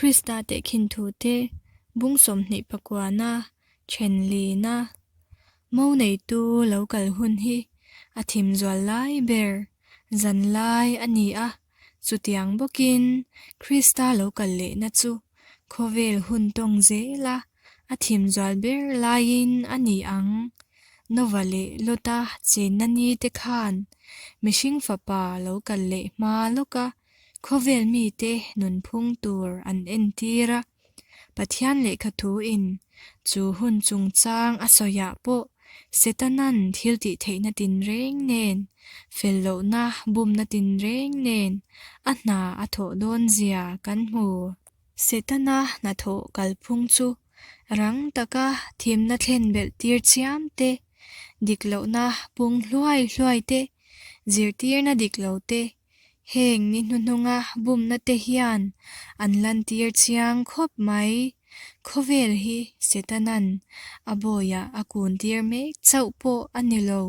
Krista tehkhin thute bung 29-na then lina mo neitu lo kal hun hi a thim zual lai ber zan lai a ni a, chutiang bawkin Krista lo kal lehna chu khawvel hun tawng zela a thim zual ber laiin a ni ang. Nova leh Lota chenna ni te khan mihring fapa lo kal leh hma lawka khawvel mite nunphung tur an entir a. Pathian lehkha thuin chu hun chungchang a sawiah pawh Setanan thil tih theihna tinreng nen, fel lohna bumna tinreng nen a hna a thawh dawn zia kan hmu. Setana hnathawh kalphung chu rang taka thimna thlen belh tir chiam te, dik lohna pung hluai hluai te, zirtirna dik lo te, heng ni hnuhnunga bumna te hian an lantir chiang khawp mai. Khawvel hi Setanan a bawiah a kuntir mek chauh pawh a ni lo.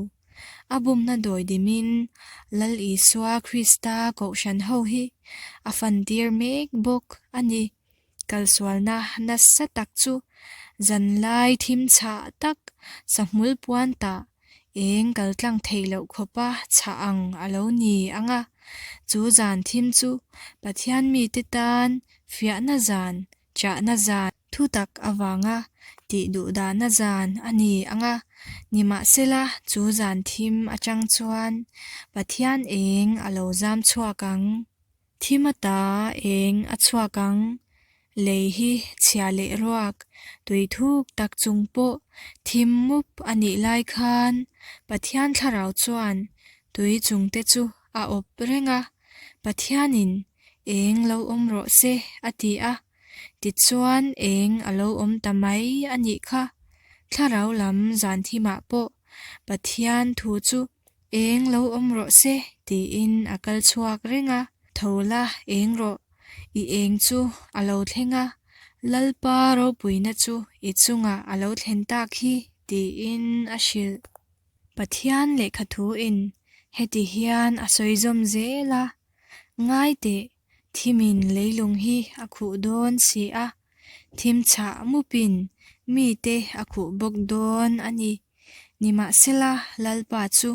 A bumna dawi dimin Lal Isua Krista kohhran ho hi a fantir mek bawk a ni. Kalsualna nasa tak chu zanlai thim chhah tak sahmul puan tah eng kaltlang theih loh khawpa chhah ang a lo ni ang a. Chu zan thim chu Pathian mite tan fiahna zan, chahna zan, Thutak avanga tih duh dahna zan a ni ang a, nimahsela chu zan thim atang chuan Pathian eng a lo zam chhuak ang. Thim ata eng a chhuak ang. Lei hi chhia leh ruak, tui thuk tak chung pawh thim mup a nih lai khan Pathian thlarau chuan tui chungte chu a awp reng a, Pathianin eng lo awm rawh se a ti a. Tichuan eng a lo awm ta mai a nih kha. Thlarau lam zan thimah pawh Pathian thu chu eng lo awm rawh se tiin a kal chhuak reng a. Tho la eng rawh, i eng chu a lo thleng a, Lalpa ropuina chu i chungah a lo thlen tak hi tiin a hrilh. Pathian lehkha thuin heti hian a sawi zawm zel a, Ngai teh, Thimin leilung hi a khuh dawn si a, thim chhah mupin mite a khuh bawk dawn a ni. Nimahsela, Lalpa chu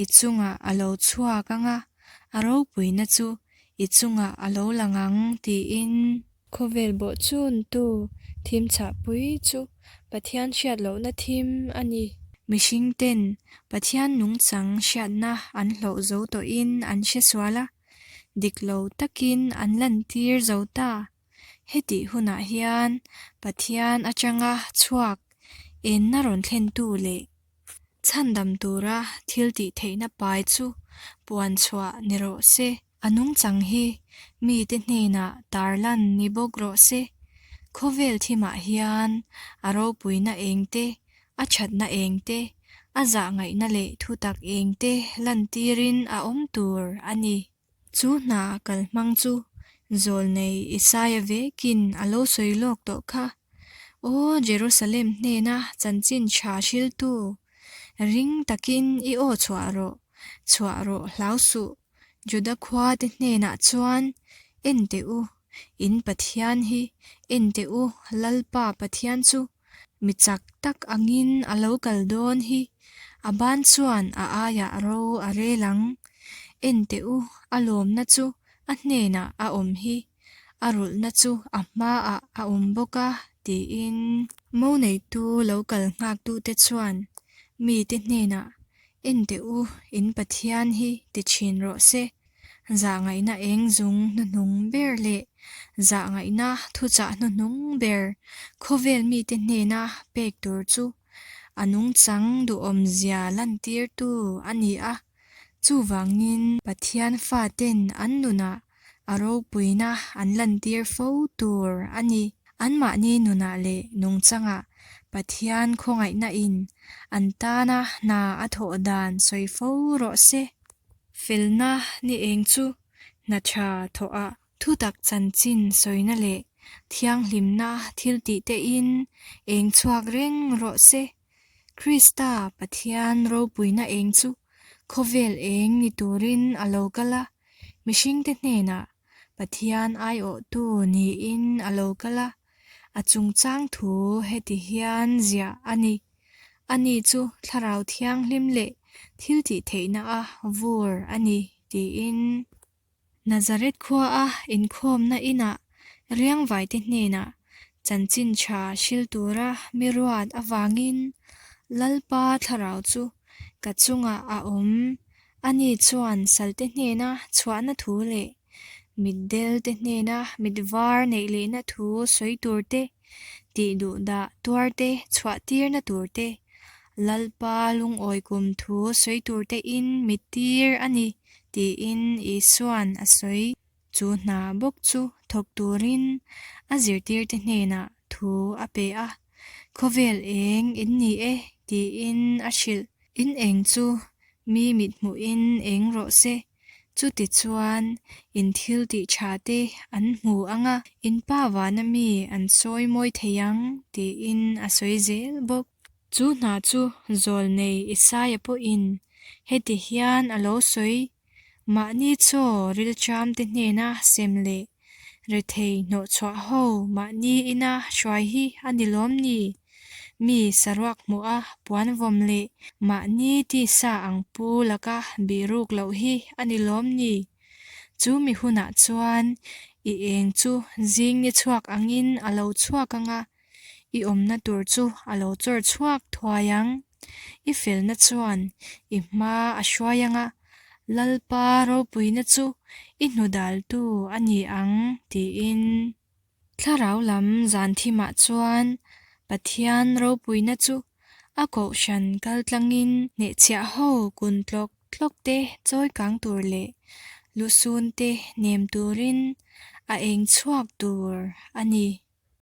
i chungah a lo chhuak ang a, a ropuina chu i chungah a lo lang ang, tiin. Khawvel bawhchuntu thim chhahpui chu Pathian hriat lohna thim a ni. Mihringten Pathian nungchang hriatna an hlauh zo tawhin an hre sual a. Dik lo takin an lantir zo ta. Hetih hunah hian Pathian atanga chhuak enna rawn thlentu leh chhandam tura thil tih theihna pai chu puan chhuah ni rawh se. A nungchang hi mite hnenah tarlan ni bawk rawh se. Khawvel thimah hian a ropuina eng te, a thatna eng te, a zahngaihna leh thutak eng te lantirin a awm tur a ni. Chu hna kalhmang chu zawlnei Isaia vekin a lo sawi lawk tawh kha. Aw Jerusalem hnena chanchin tha hriltu, ring takin i aw chhuah rawh, chhuah rawh hlau suh. Juda khuate hnenah chuan, En teh u, in Pathian hi, en teh u, Lalpa Pathian chu Mi chak tak angin a lo kal dawn hi, a ban chuan a aiah ro a rel ang. En teh u, a lawmna chu a hnenah a awm hi, a rulhna chu a hmaah a awm bawk a, tiin. Mo neitu lo kal nghaktute chuan mite hnenah, En teh u, in Pathian hi ti thin rawh se. Zahngaihna eng zung hnuhnung ber leh zahngaihna thuchah hnuhnung ber khawvel mite hnena pek tur chu a nungchang duhawmzia lantirtu a ni a. Chuvangin Pathian faten an nunah a ropuina an lantir fo tur a ni. Anmahni nunah leh nungchangah Pathian khawngaihna in an tana hna a thawh dan sawi fo rawh se. Felna ni eng chu hna tha thawhah thutak chanchin sawina leh thianghlimna thil tih tein eng chhuak reng rawh se. Krista Pathian ropuina eng chu khawvel eng ni turin a lo kal a, mihringte hnenah. Pathian aiawhtu niin a lo kal a, a chungchang thu heti hian ziah a ni, Ani chu Thlarau Thianghlim leh thiltihtheihna a vur a ni, tiin. Nazareth khuaa inkhawmna inah riangvaite hnenah chanchin tha hril tura mi ruat avangin Lalpa thlarau chu ka chungah a awm. Ani chuan salte hnena chhuahna thu leh mitdelte hnena mitvar neih lehna thu sawi tur te, tih duhdah tuarte chhuahtirna tur te, Lalpa lungawi kum thu sawi tur tein mittir a ni. Tiin Isua'n a sawi. Chu hna bawk chu thawk turin a zirtirte hnenah thu a pe a, Khawvel eng in ni e, tiin a hrilh. In eng chu mi mithmuhin eng rawh se, chutichuan in thil tih tha te an hmu ang a, in Pa vana mi an sawi mawi thei ang, tiin a sawi zel bawk. Chu hna chu zawlnei Isaia pawhin heti hian a lo sawi, Mahni chaw rilṭamte hnena sem leh rethei hnawhchhuah ho mahni ina hruai hi a ni lawm ni? Mi saruak hmuha puan vawm leh mahni tisa ang pu laka bihruk loh hi a ni lawm ni? Chu mi hunah chuan i eng chu zing ni chhuak angin a lo chhuak ang a, I awmna tur chu a lo chawr chhuak thuai ang. I felna chuan i hma a hruai ang a, Lalpa ropuina chu i hnudaltu a ni ang, tiin. Thlarau lam zan thimah chuan Pathian ropuina chu a kohhran kaltlangin hnehchhiah ho kun tlawk tlawk te chawi kang tur leh lusun te nem turin a eng chhuak tur a ni.